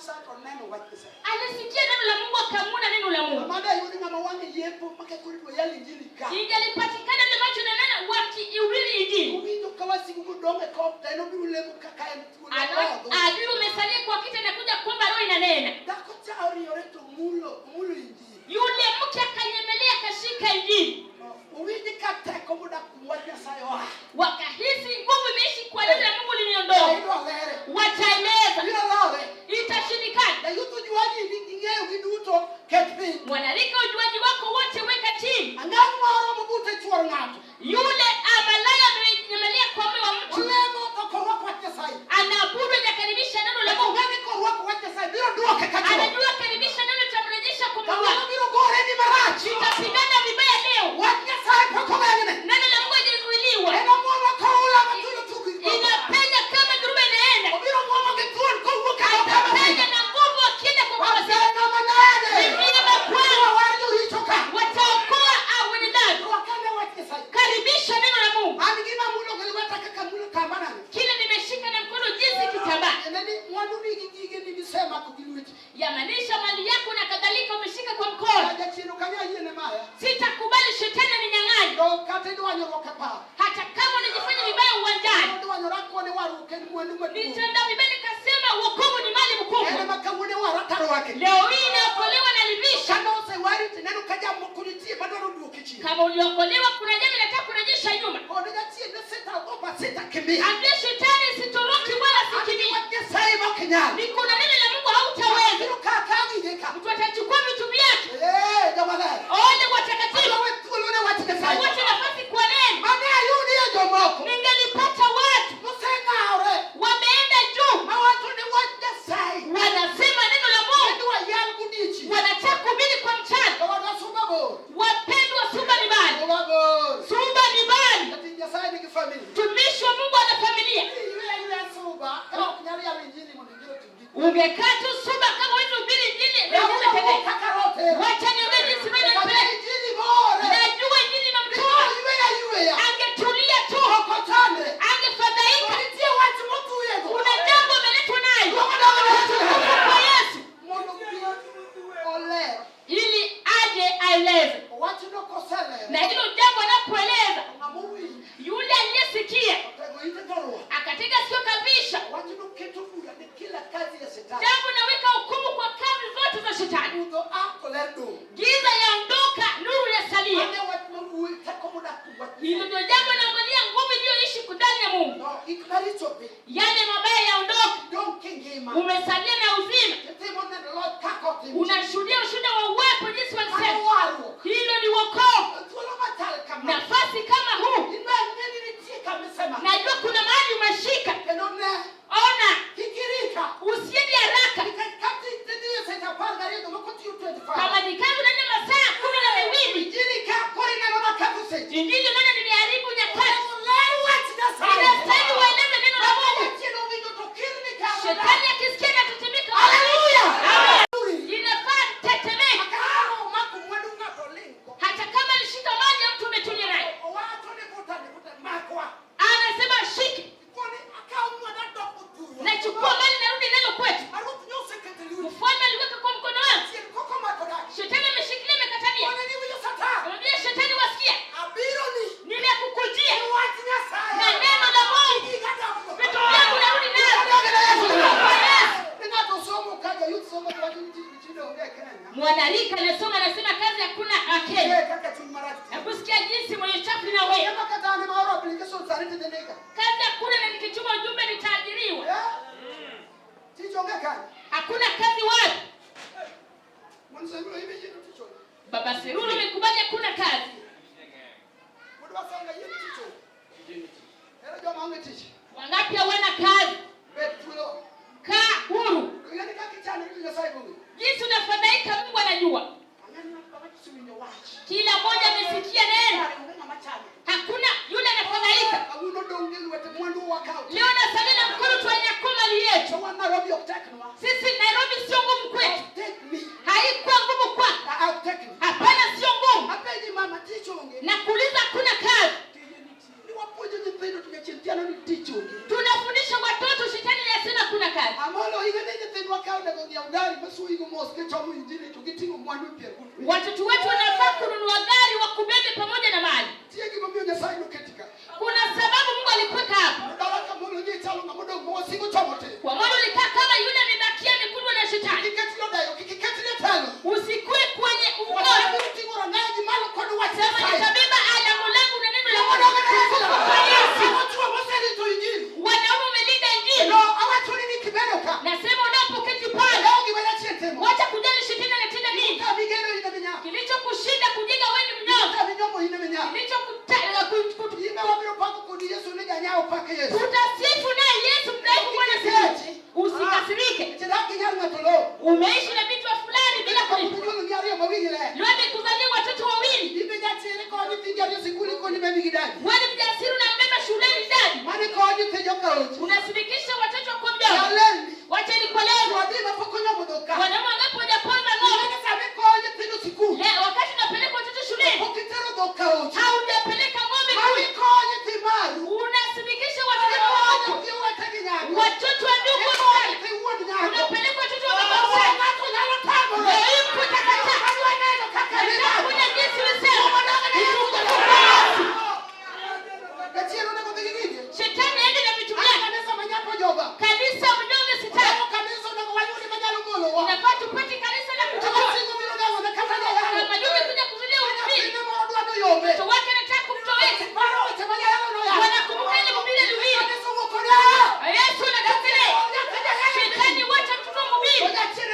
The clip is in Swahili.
Nyasaye to neno wach Nyasaye. Alisikia neno la Mungu, akamwona neno la Mungu. Amada yudi ng'ama wang'e yepo maka koro idwa yal injili ka. Ingelipatikana na macho na nana wakihubiri injili. Owinjo ka wasigu modong' e kom to en obiro lemo kaka en thuolo Adui odho. adui umesalia kwa kiti na kuja kuomba, roho inanena. Dhako cha oriyore to mulo mulo injili. Yule mke akanyemelea akashika injili. Owinj ka teko modak kuom wach Nyasaye oa. Wakahisi nguvu imeishi kwa neno la Mungu liniondoa. Idwa lere. Wataeleza Biro lore. itashindikana. Jayuth ujuaji ni ging'eyo giduto ket piny. Mwanarika, ujuaji wako wote weka chini. Ang'o moro mobute chuor ng'ato. Yule amalaya amenyemelea kwa mume wa mtu, Olemo to korwak wach Nyasaye. anaabudu hajakaribisha neno la Mungu. Ong'e ni korwako wach Nyasaye biro duoke ka chuor. Anajua karibisha neno itamrejesha kwa mume Kamano wake. biro gore ni marach. Tutapigana vibaya leo. Wach Nyasaye pok ogeng'ne. Neno la Mungu halijazuiliwa, En omuomo koula matulo tugi. inapenya kama dhoruba inaenda, Obiro muomo gi thuon kowuok e dho kama atapenya na nguvu akienda kwa baba zake. Wapenda manade. Ni vyema kwao. Biro war joricho ka. Wataokoa au wenye dhambi. Rwakane wach Nyasaye. Karibisha neno la Mungu. An gima mulo gi lweta kaka mulo tambanani. Kile nimeshika na mkono jinsi kitambaa, Tiende ni mwandu nigi gigeni misemako gi lweti. yamaanisha mali yako na kadhalika, umeshika kwa mkono. Jachien ok anyal yiene maya. Sitakubali shetani aninyang'anye, To kata idwanyruok e pap. hata kama unajifanya vibaya uwanjani. Idwanyora koni warruok en mwandu maduong'. Nitenda vibaya nikasema wokovu ni mali En mkubwa. ema kawuono wara tarwake. Leo hii inaokolewa na livisha. Kane osewari tineno ka jamoko nitie madwaro duoki chien. Kama uliokolewa, kuna jambo nataka kurejesha nyuma. Kod jachien ne sitaogopa sitakimbia. Ambia shetani sitoroki wala An gi sikimbii. wach Nyasaye ma ok nyal. Niko na neno la Mungu, hautaweza. Biro ka ka gige ka. Mtu atachukua vitu vyake. Eh, joma ler. Ole watakatifu, Awe thuolo ne wach Nyasaye. wache nafasi kwa neno. Mane ayudie jomoko Ningelipata watu moseng'awre wameenda juu, mawacho ni wach Nyasaye. wanasema neno la Mungu, Idwa yal godiechieng'. wanataka kuhubiri kwa mchana. To wadwa suba bor. Wapendwa, suba ni bali, Suba bor. suba ni bali. Jatich Nyasaye nigi familia. Mtumishi wa Mungu ana familia. Iywe ayweya suba ka ok nyal yalo injili mondo injili otim gik. Ungekaa tu suba kama huwezi hubiri injili, Weuru injili kaka roho tero. Wacha niongee jinsi mimi Kama nampenda. injili bore. Najua injili inamtoa. Iywe ayweya. Angetulia tu, Ok ochandre. angefadhaika. To nitie wach motuyego. Kuna jambo ameletwa nayo Luongo dhoge ne Yesu. kwa Yesu Mondo obi oler. ili aje aeleze, Wachno koseler. na hilo jambo anapoeleza, To ng'ama owinjo yule aliyesikia otego ite to orwako. akatega sikio kabisa, Wachno keto bura ne kila kazi ya shetani. jambo naweka hukumu kwa kazi zote za shetani. Mudho a to ler dong'. Giza yaondoka, nuru yasalia. Mane wach mawuoyi teko modak kuom wach Hilo Nyasaye. ndio jambo naangalia, nguvu iliyoishi ndani ya Mungu. No, gik maricho piny. Yale mabaya yaondoka, Dong' kingima. umesalia na uzima, Itimo neno loch kaka otim. unashuhudia ushuhuda wa uwepo jinsi Mano walisema. warruok. Hilo ni wokovu. Thuolo machal kama. Nafasi kama huu, In be ang'e ni nitie kama isemako. najua kuna mahali umeshika. Kendo ne Ona, kik irita. usiende haraka. Nikech kata idhi e seche apar gariyo jomoko tiyo 25. Kama ni kazi unaenda masaa 12, Injili ka koro ineno naketho seche. injili unaona nimeharibu nyakati. Onego ler wach Nyasaye. Inastahili waeleze neno la Mungu. Jachien owinjo to kirni ka Shetani akisikia anatetemeka. Haleluya! Amen. Inafaa tetemeke, Kaka omako mwandu ng'ato ling'go. hata kama alishika mali ya mtu umetulia naye. Owacho ni vuta ni vuta makwa. Anasema shike, Koni akaw mwanda dok othurwa. nachukua mali narudi nalo kwetu. Aruth nyosekete lweti. Mfalme aliweka kwa mkono wangu. Chien koko omako dagi. Shetani ameshikilia, amekatalia. Koni ni winjo Satan. Amwambia shetani, wasikia, Abiro ni nimekukujia gi wach Nyasaye. na neno la Mungu, Giga dok. vitu vyangu narudi navyo. Adoge na Yesu. Kwa Yesu. Ni ng'ato somo ka jayuth somo to wacho ni tich onge e Kenya. Mwanarika anasoma, anasema kazi hakuna Kenya. Eh, kaka chuny marach. Hebu sikia jinsi mwenye chafu na wewe. Ema kata an ema aoro application sani tidhi ndika. Kazi hakuna na nikichuma ujumbe nitaajiriwa. Eh? Tich onge kanyo. Hakuna kazi wapi? Mon Serulo ibe yieno tich onge. Baba Serulo amekubali hakuna kazi. Wuod Wasanga yien tich onge. Ere joma onge tich. Wangapi hawana kazi? Bed thuolo. Kaa huru. Ing'e ni kaka ichandori to Nyasaye bong'e. Jinsi unafadhaika Mungu anajua. Ang'e ni ng'ato kama osewinjo wach. Kila mmoja amesikia neno. Kare onge ng'ama chande. Hakuna yule anafadhaika. Kawuono dong' gi lwete mwandu wakaw. Leo nasalia na mkono tuwanyakua mali yetu. To wan Nairobi ok teknwa. Sisi Nairobi sio ngumu kwetu. Ok tekni. Haikuwa ngumu kwako. Ah, ok tekni. Hapana, sio ngumu. Apenji mama tich onge. Na kuuliza hakuna kazi. Tije nitie. Ni wapuonjo nyithindo to jachien tiano ni tich onge. Tunafundisha watoto, shetani anasema kuna kazi. Amolo ing'e ni Ng'iew gari masuoyigo mos kichomo injili to giting'o mwandu e pier but. Watoto wetu wanafaa kununua gari wakubebe pamoja na mali. Nitie gimomiyo Nyasaye noketi ka. Kuna sababu Mungu alikuweka hapa. To dala kamoro ni chalo ng'ama odong' ma wasigu chomo tir. Kwa maana ulikaa kama yule amebakia amekulwa na shetani. Kik iketri odeyo, kik iketri e telo. Usikue kwenye uongozi. Wabiro ting'o rang'ayi malo kod wach Sema Nyasaye. nitabeba alamu langu na neno la Mondo Mungu. Kwa Yesu. Chwo moserito injili. Wanaume umelinda injili. Kendo awacho ni kibedo ka. Nasema unapoketi pale, Leo gima jachien timo. wacha kujali shetani anatenda nini. Ka migero in ema inyap. Kilichokushinda kujenga wewe ni mnyonge. Ka minyombo in ema inyap. Imbe wabiro pako kodi Yesu ni janyawo pak Yesu. Tutasifu naye Yesu mdhaifu Bwana sifa. Usikasirike. Nikech dak inyal ng'ato lowo. Umeishi na vitu fulani bila kulipa. Nyuolo gi ariyo ma wigi ler. Leo amekuzalia watoto wawili. Imbe jachir kowo nyithindo ariyo sikul ikoni bebi gi dadi. Wewe ni mjasiri unambeba shuleni dadi. Mane kowo nyithindo kaochi. Unasindikisha watoto kwa mdomo. Jalendi. Wacha nikueleze. Chwo adi mapok onyombo dhok ka. Wanaume wangapi hawajaponza ng'ombe? Ineno sama ikowo nyithindo sikul. Leo wakati unapeleka watoto shuleni, Pok itero dhok kaochi. haujapeleka ng'ombe Mane kule. ikowo nyithi maru. Unasindikisha watoto Ikowo wako. nyithi owete gi nyako. Watoto wa ndugu Ikowo wako. nyithi wuon nyako. Unapeleka watoto wa baba zako. Ng'ato nyalo tamore. Leo hii mtu atakataa. Adwa neno kaka Nataka ni kuja jinsi ulisema. Jachien onego dhi gi gige. Shetani aende na vitu An vyake. kanisa manyapo joga. Kanisa mnyonge sitaki. Lemo kanisa onego wayudi manyalo golowa. Inafaa tupate kanisa la kutotoa. Wasigu biro gang'o ne kata jayalo. Kama yule kuja kuzulia uhubiri, Nyathine moro dwa noyombe. mtoto wake anataka kumtoweka. Paro weche ma jayalo noyalo. Wanakumbuka ile mhubiri alihubiri. Kanisa owuok kode. Yesu anatokelea. Shetani, wacha mtoto To mhubiri. jachien